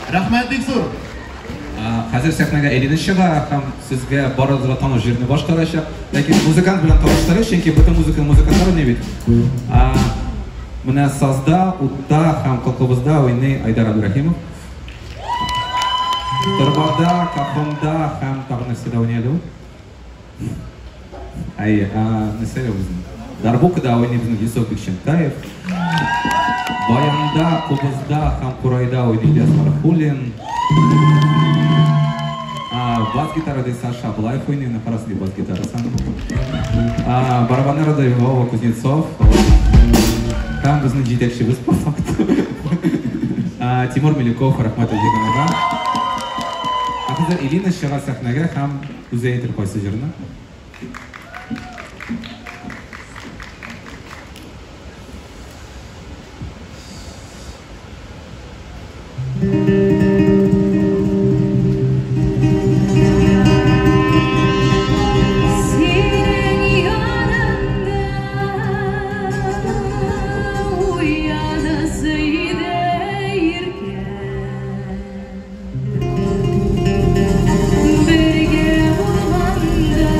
Рәхмәт бик зур. Хәзер сәхнәгә Элина чыга һәм сезгә барыгызга таныш җырны башкарачак. Ләкин музыкант белән таныштырыр, чөнки бөтен музыканы музыкантлар уйный бит. Менә сазда, утта һәм кылкыбызда уйный Айдар Абдурахимов. Торбада, кафонда һәм тагы нәрсәдә уйный әле ул? Әйе, нәрсә әле безнең? Дарбукада уйный безнең Юсуф Бикчәнтаев. Баянда, кубызда һәм курайда уйный Ильяс Фархуллин. Бас гитарада Саша Аблаев уйный, менә карасын ди бас гитарасы. Барабаннарда Вова Кузнецов. Һәм безнең җитәкчебез по факту. Тимур Милюков, рәхмәт җыйганга. Ә хәзер Элина чыга сәхнәгә һәм үзе әйтер кайсы җырны. Синең яныңда уянасы иде иркә. Бергә булганда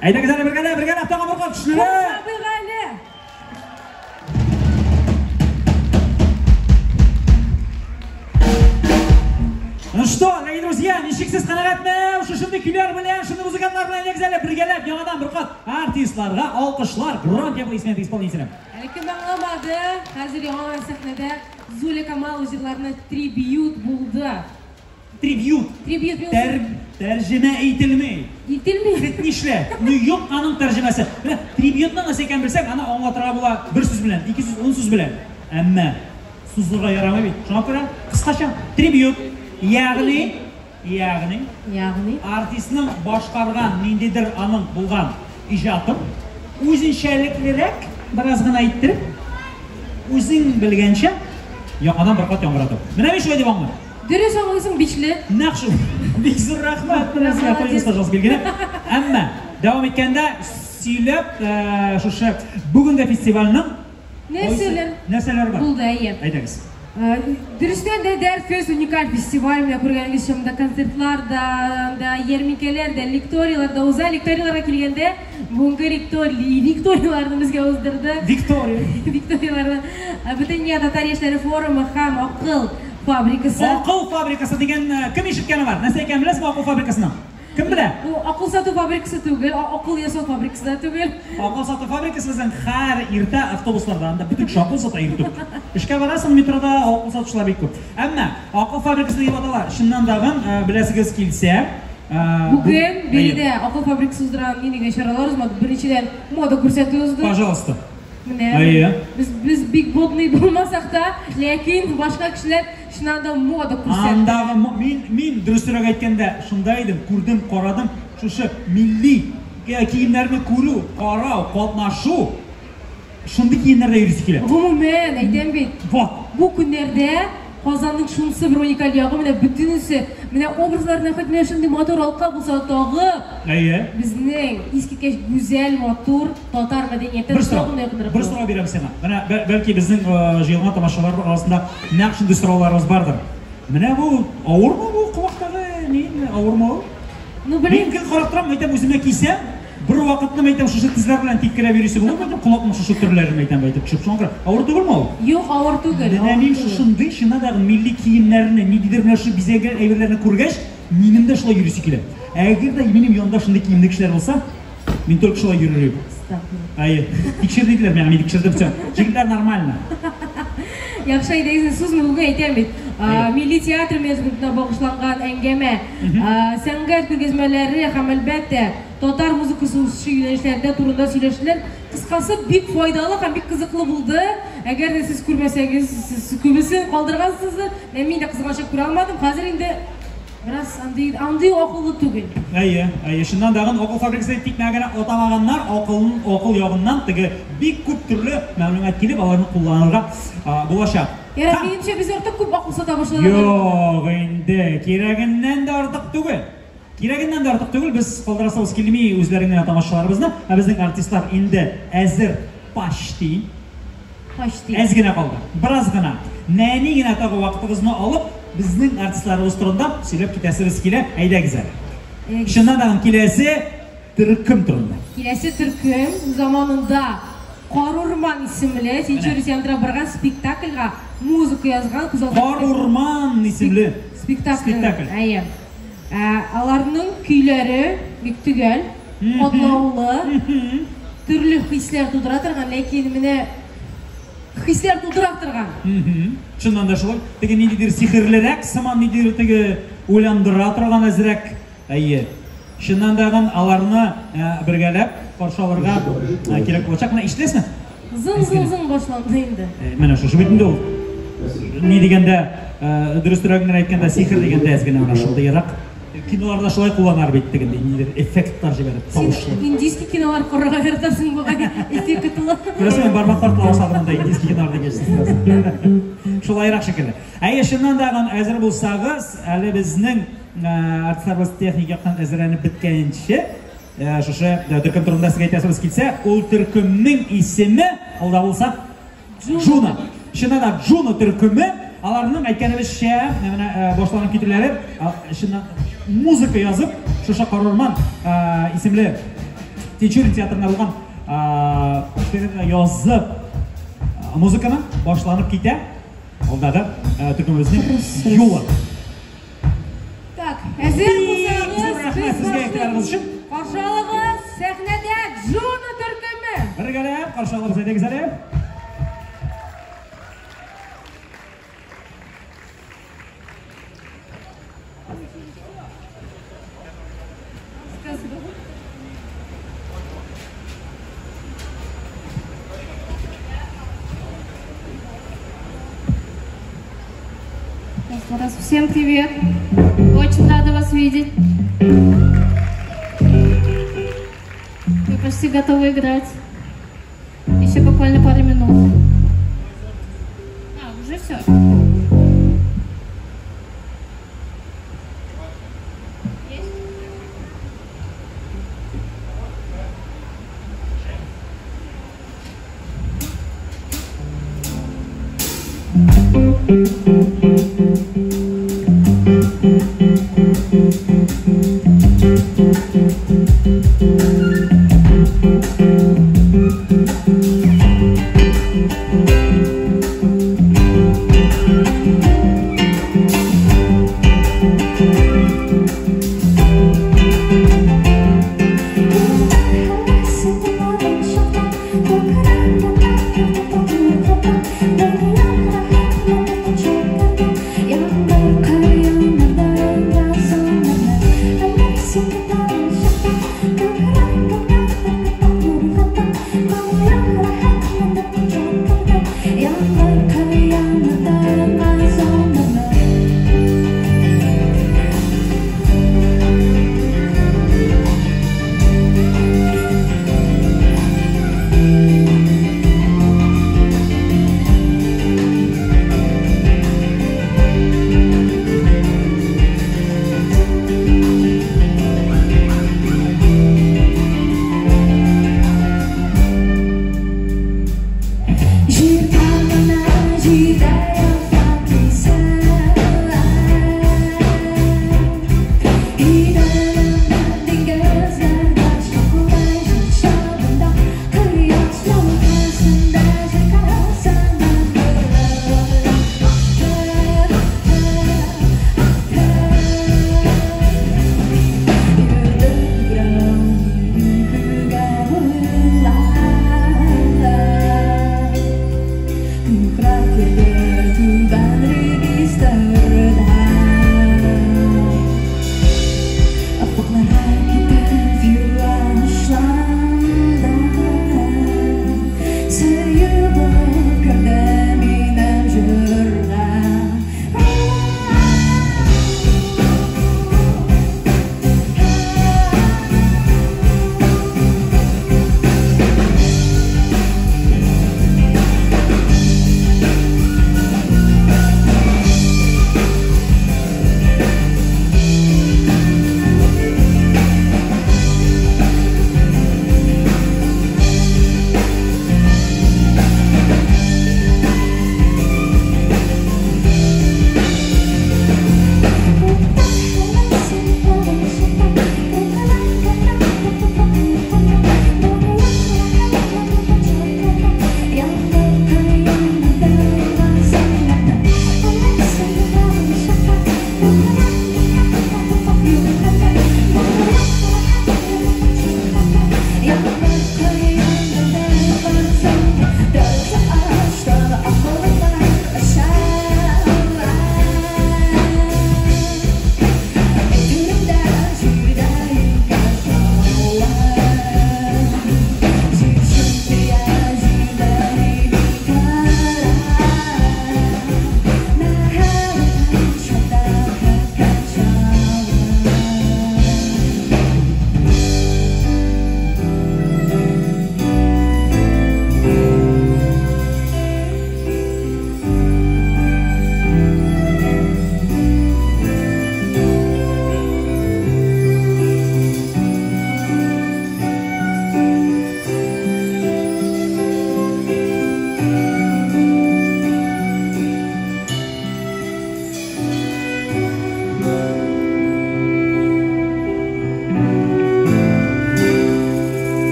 Әйдәгез әле бергәләп, бергәләп тагын бер кат көчлерәк. Абыйгале. Ну что, дорогие друзья, ничек сез канәгатьме? Шушындый көйләр белән, шундый музыкантлар белән әйдәгез әле бергәләп яңадан бер кат артистларга алкышлар, громкие аплодисменты исполнителям. Әле кем аңламады, хәзер яңа сәхнәдә Зуля Камалова җырларына трибьют булды. Трибьют. Трибьют мин Тәр, тәрҗемә ителми. ителми. Хет нишлә? Ну юк аның тәрҗемәсе. Менә трибьютның нәрсә икәнен белсәң, аны аңлатырга була бер сүз белән, ике сүз, ун сүз белән. Әмма сузылырга ярамый бит. Шуңа күрә кыскача трибьют, ягъни, ягъни Ягъни артистның башкарган ниндидер аның булган иҗатын үзенчәлеклерәк бераз гына иттереп, үзең белгәнчә яңадан бер кат яңгырату. Менә мин шулай дип аңлыйм. Дөрес аңлыйсың, бишле. Нәкъ шул. Бик зур рәхмәт, менә сезгә Молодец. куегыз, пожалуйста, билгеле. Әмма дәвам иткәндә сөйләп, шушы бүгенге фестивальнең Нәрсәләр нәрсәләр бар? булды, әйе. Әйдәгез. Дөрестән дә Дәрт Фест уникаль фестиваль, менә күргәнегезчә, монда концертлар да, анда ярминкәләр дә, лекториялар да уза. Лекторияларга килгәндә, бүгенге лекторияларны безгә уздырды. Виктория. Викторияларны Бөтендөнья татар яшьләре форумы һәм Акыл фабрикасы. Акыл фабрикасы дигән кем ишеткәне бар? Нәрсә икәнен беләсезме акыл фабрикасының? Кем белә? Бу акыл сату фабрикасы түгел, акыл ясау фабрикасы да түгел. Акыл сату фабрикасы безнең һәр иртә автобусларда, анда бөтен кеше акыл сата иртүк. Эшкә барасың метрода акыл сатучылар бик күп. Әмма акыл фабрикасы дип атала. Чыннан дагын беләсегез килсә, Бүген биредә акыл фабрикасы уздырган нинди чаралар узмады? Беренчедән мода күрсәтү узды. Пожалуйста. Менә Әйе. без бик модный булмасак та, ләкин башка кешеләр чыннан да мода күрсәтте. Андагы мин дөресрәк әйткәндә шунда идем, күрдем, карадым. Шушы милли киемнәрне күрү, карау, катнашу шундый киемнәрдә йөрисе килә. Гомумән, әйтәм бит. Вот. Бу көннәрдә Казанның шунысы бер уникаль ягы, менә бөтенесе, менә образларына хоть менә шундый матур алка булса тагы, Әйе. безнең искиткеч гүзәл, матур татар мәдәнияте Бер сорау, тагын да якынрак бер була. сорау бирәм сиңа. Менә бәлки безнең җыелган тамашалар арасында нәкъ шундый сорауларыбыз бардыр. Менә бу авырмы бу колактагы, ни, авырмы ул? Ну, Мин белмим. гел карап торам, әйтәм, үземә кисәм, бер вакытны әйтәм, шушы тезләр белән типкеләп йөрисе булыр, әйтәм, колакның шушы төрләрен әйтәм, әйтеп төшеп, шуңа күрә авыр түгелме ул? Юк, авыр түгел, Менә авыр мин түгел. шушындый чыннан да милли киемнәрне, ниндидер менә шушы бизәгән әйберләрне күргәч, минем дә шулай йөрисе килә. Әгәр дә минем янымда шундый киемле кешеләр булса, мин только шулай йөрер идем. Estağfurullah. Әйе, тикшер диделәр миңа, мин тикшердем, всё. Җегетләр нормально. Яхшы, әйдәгез, сүз бүген әйтәм бит. Әйе. Милли театр мезгүтенә багышланган әңгәмә, сәнгать күргәзмәләре һәм әлбәттә татар музыкасы үсеше юнәлешләрендә турында сөйләштеләр. Кыскасы, бик файдалы һәм бик кызыклы булды. Әгәр дә сез күрмәсәгез, сез күбесен калдыргансыздыр. Ә мин дә кызганча күрә алмадым. Хәзер инде бераз андый акыллы түгел. Әйе, әйе, чыннан дагын акыл фабрикасы тик генә атамаганнар, акылның акыл ягыннан теге бик күп төрле мәгълүмат килеп, аларны кулланырга булачак. Ярар, Һәм минемчә, без артык күп акыл сата башладык. Юк, инде кирәгеннән дә артык түгел. Кирәгеннән дә артык түгел, без калдырасыбыз килми үзләренә тамашачыларыбызны, ә безнең артистлар инде әзер почти. Почти. Әз генә калды. Бераз гына. Нәни генә тагы вакытыгызны алып, безнең артистларыбыз турында сөйләп китәсебез килә. Әйдәгез әле. Әйдәгез. Чыннан да киләсе төркем турында. Киләсе төркем заманында Кар урман исемле Сенчури театрында барган спектакльгә музыка язган күз алдына Кар урман исемле спектакль. спектакль. Әйе. Аларның көйләре бик төгәл, катлаулы, төрле хисләр тудыра торган, ләкин менә хисләр тудыра торган. Чыннан да шулай. Теге ниндидер сихерлерәк сыман, ниндидер теге уйландыра торган әзрәк. Әйе. Чыннан да аларны бергәләп каршы алырга кирәк булачак. Менә ишетәсезме? Зың, зың, зың башланды инде. Менә шушы бит инде ул. Ни дигәндә, дөресрәк генә әйткәндә, сихер дигәндә әз генә менә шундыйрак. Киноларда шулай кулланар бит дигәндә, ниндидер эффектлар җибәреп, Син тавышлы. индийский кинолар карарга яратасың бугай, эффектлы. Күрәсең, мин бармаклар тыла башладым монда индийский кинолар дигәч. Шулайрак шикелле. Әйе, чыннан да әзер булсагыз, әле безнең артистларыбыз техник яктан әзерләнеп беткәнче, шушы төркем турында сезгә әйтәсебез килсә, ул төркемнең исеме, ул да булса, Джуна. Чыннан да Джуна төркеме, аларның әйткәнебезчә, менә башланып китүләре, чыннан музыка язып, шушы Кар урман исемле Тинчурин театрында булган язып музыканы башланып китә. Алдагы төркемебезнең юлы. Так, әзер булсагыз, рәхмәт сезгә игътибарыгыз өчен. Каршы алыгыз, сәхнәдә Джуно төркеме. Бергәләп каршы алабыз, әйдәгез әле. Всем привет! Очень рада вас видеть. Мы почти готовы играть. Еще буквально пару минут. А, уже все. Есть? Thank you.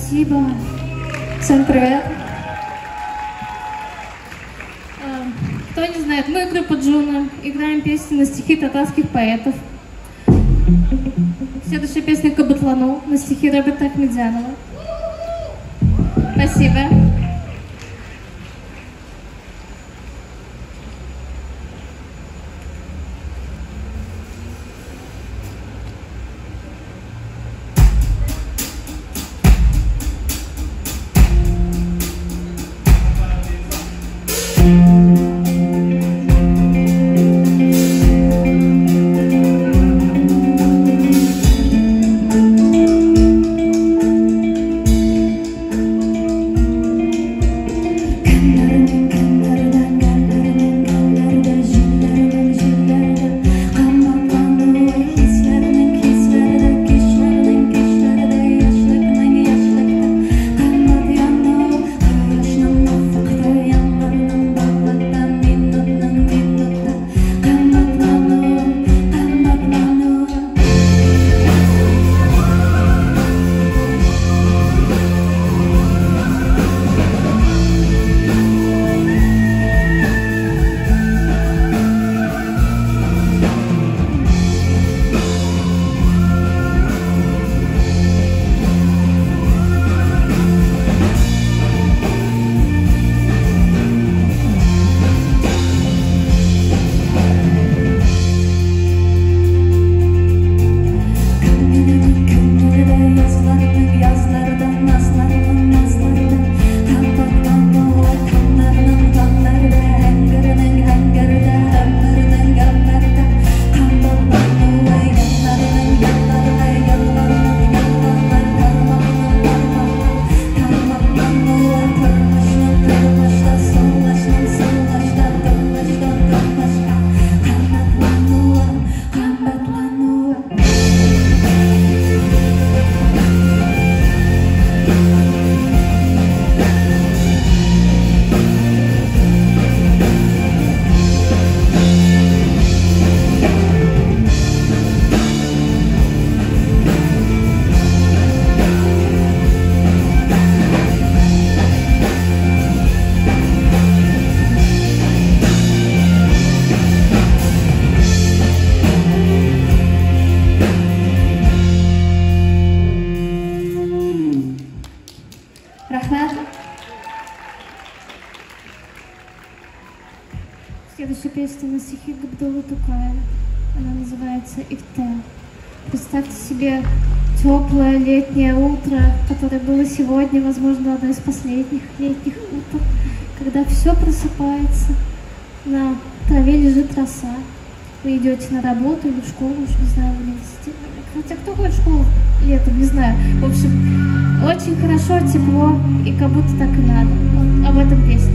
Спасибо. Всем привет. Кто не знает, мы группа Джуна, играем песни на стихи татарских поэтов. Следующая песня «Кабатлану» на стихи Роберта Ахмедзянова. Спасибо. Следующая песня на стихи Габдуллы Тукая. Она называется «Ирте». Представьте себе теплое летнее утро, которое было сегодня, возможно, одно из последних летних утр, когда все просыпается, на траве лежит роса. Вы идете на работу или в школу, уж не знаю, в университет. Хотя кто ходит в школу летом, не знаю. В общем, очень хорошо, тепло, и как будто так и надо. Вот об этом песня.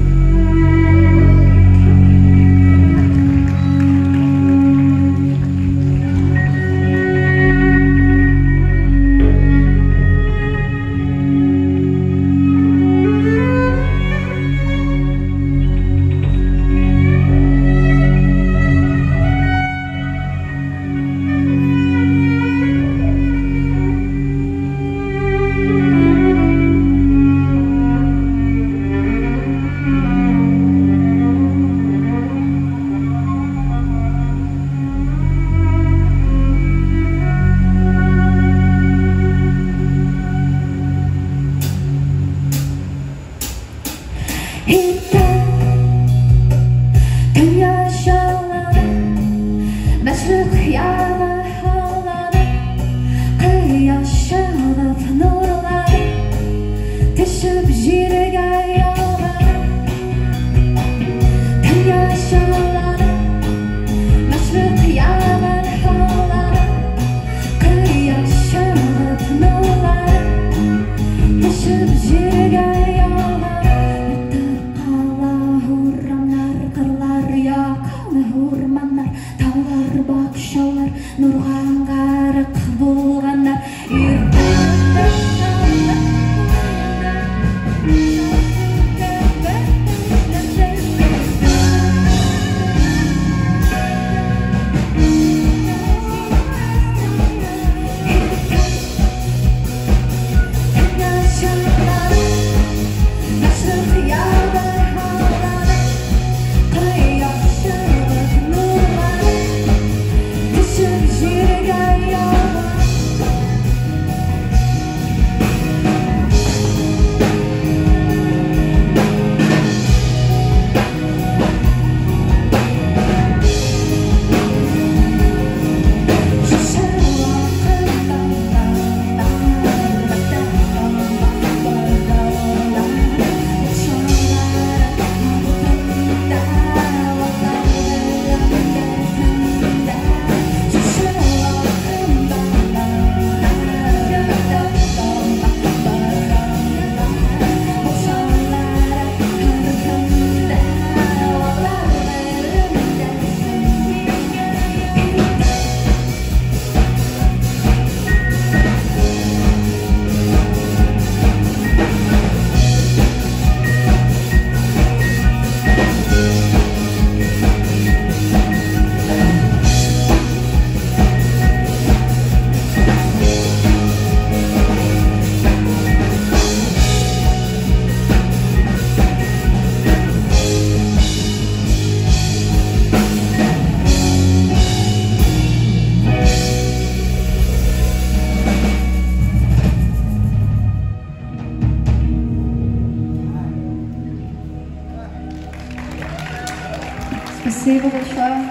Спасибо большое.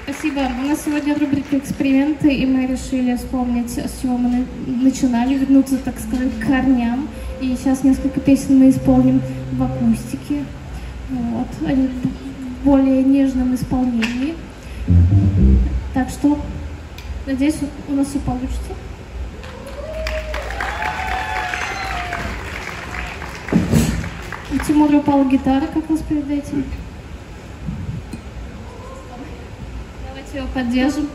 Спасибо. У нас сегодня рубрика «Эксперименты», и мы решили вспомнить, с чего мы начинали, вернуться, так сказать, к корням. И сейчас несколько песен мы исполним в акустике. Вот. Они в более нежном исполнении. Так что, надеюсь, у нас все получится. У Тимура упала гитара как раз перед этим. Давайте его поддержим.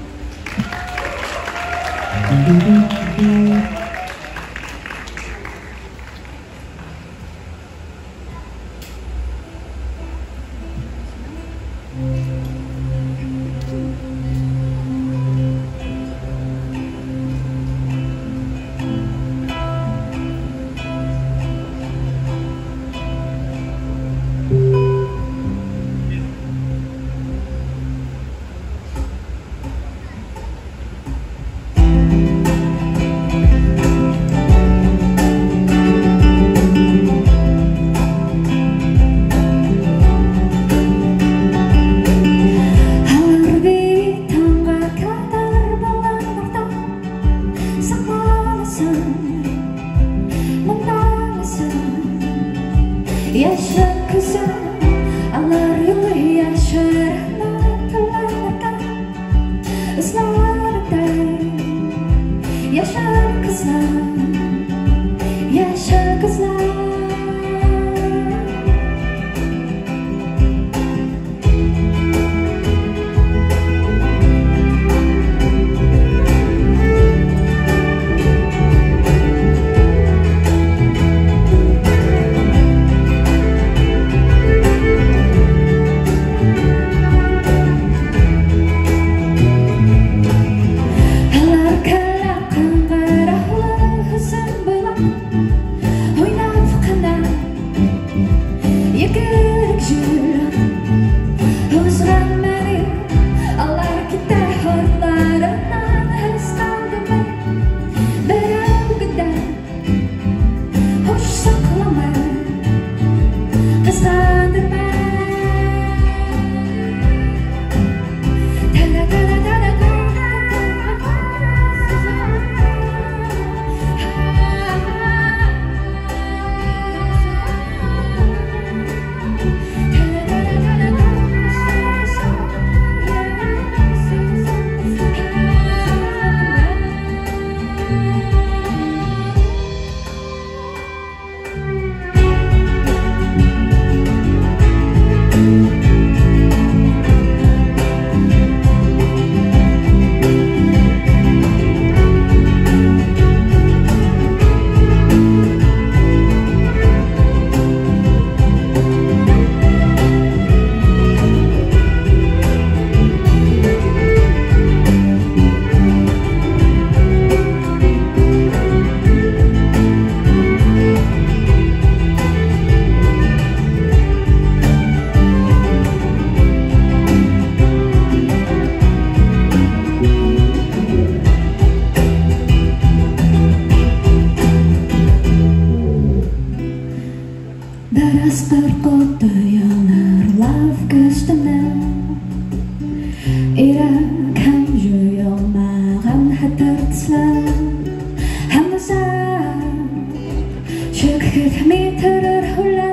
Һәм